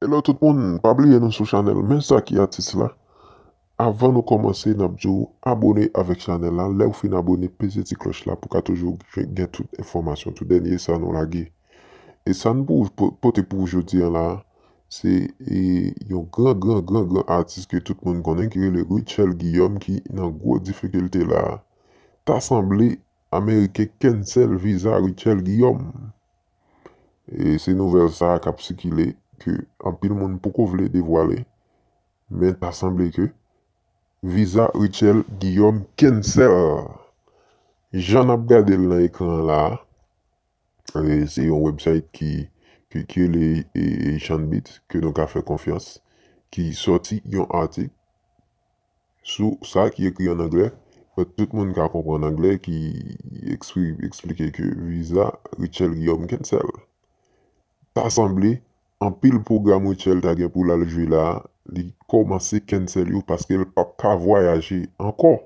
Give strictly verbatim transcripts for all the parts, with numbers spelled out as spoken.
Hello tout moun, pa bliye nou sou chanèl Men Sa Ki Atis la. Avan nou kòmanse, n ap di w abone avèk chanèl la. Lè w fin abone, peze ti klòch la pou w ka toujou gen tout enfòmasyon, tout dènye sa nou lage. E sa n pou po- pote pou w jodi a la, se e, yon gran, gran, gran, gran atis ke tout moun konnen ki rele Rutshelle Guillaume ki nan gwo difikilte la. Ta sanble Ameriken cancel viza Rutshelle Guillaume. E se nouvèl sa a k ap sikile ke anpil moun poko vle devwale, men ta sanble ke viza Rutshelle Guillaume cancel. Jan n ap gade l nan ekran an la a, e, se yon website ki, ki, ki rele e, e, Asian Beat, ke nou ka fè konfyans, ki sòti yon atik sou sa ki ekri an anglè, pou tout moun ka konprann anglè, ki ekspri- eksplike ke viza Rutshelle Guillaume cancel. Ta sanble, anpil pwogram Rutshelle ta gen pou l al jwe la, li kòmanse cancel yo paske l p ap ka vwayaje ankò.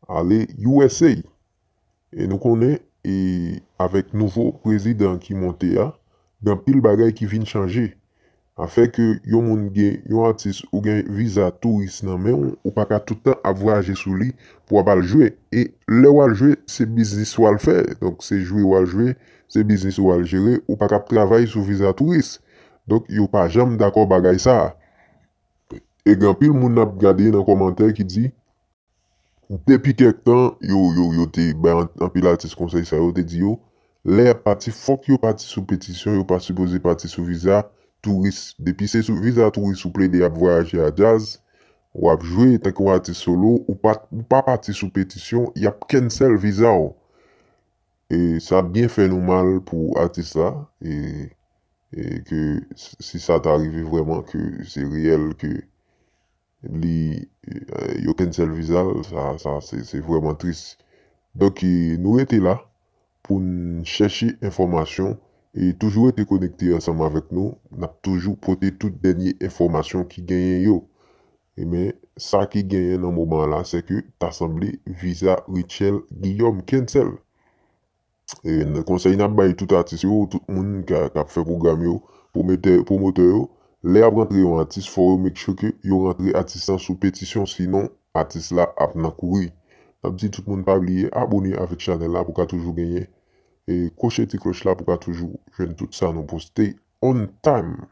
Ale U S A. E nou konnen, e avèk nouvo prezidan ki monte a, gen anpil bagay ki vin chanje. Afè ke yon moun gen, yon atis ou gen viza touris nan men w, ou pa ka tout tan ap vwayaje sou li pou w ap al jwe. E lè w al jwe, se biznis w al fè. Donk, se jwe w al jwe, se biznis ou al jere, ou pa ka ap travay sou viza touris. Donk, yo pa janm dakò bagay sa a. E gen anpil moun n ap gade nan kòmantè ki di, depi kèk tan, yo, yo, yo te bay an- anpil atis konsèy sa, yo te di yo, lè y ap pati, fòk yo pati sou petisyon, yo pa sipoze pati sou viza touris. Depi se sou viza touris ou plede ap vwayaje a djaz, w ap jwe tankou atis solo, ou pa, ou pa pati sou petisyon, y ap cancel viza w. E sa byen fè nou mal pou atis la, e, e ke si sa ta rive vrèman, ke se reyèl, ke li, e, yo cancel viza l, sa, sa se, se vrèman tris. Donk, e, nou rete la pou n chèche enfòmasyon e toujou rete konekte ansanm avèk nou. N ap toujou pote tout dènye enfòmasyon ki genyen yo. E men, sa ki genyen nan moman an la, se ke ta sanble viza Rutshelle Guillaume cancel. E, n- konsèy n ap bay tout atis yo, tout moun k a- k ap fè pwogram yo, pwomotè, pwomotè yo, lè y ap rantre yon atis, fò yo make sure ke yo rantre atis lan sou petisyon, sinon atis la ap nan kouri. N ap di tout moun pa bliye abone avèk chanèl la pou w ka toujou genyen e koche ti klòch la pou w ka toujou jwenn tout sa nou poste on time.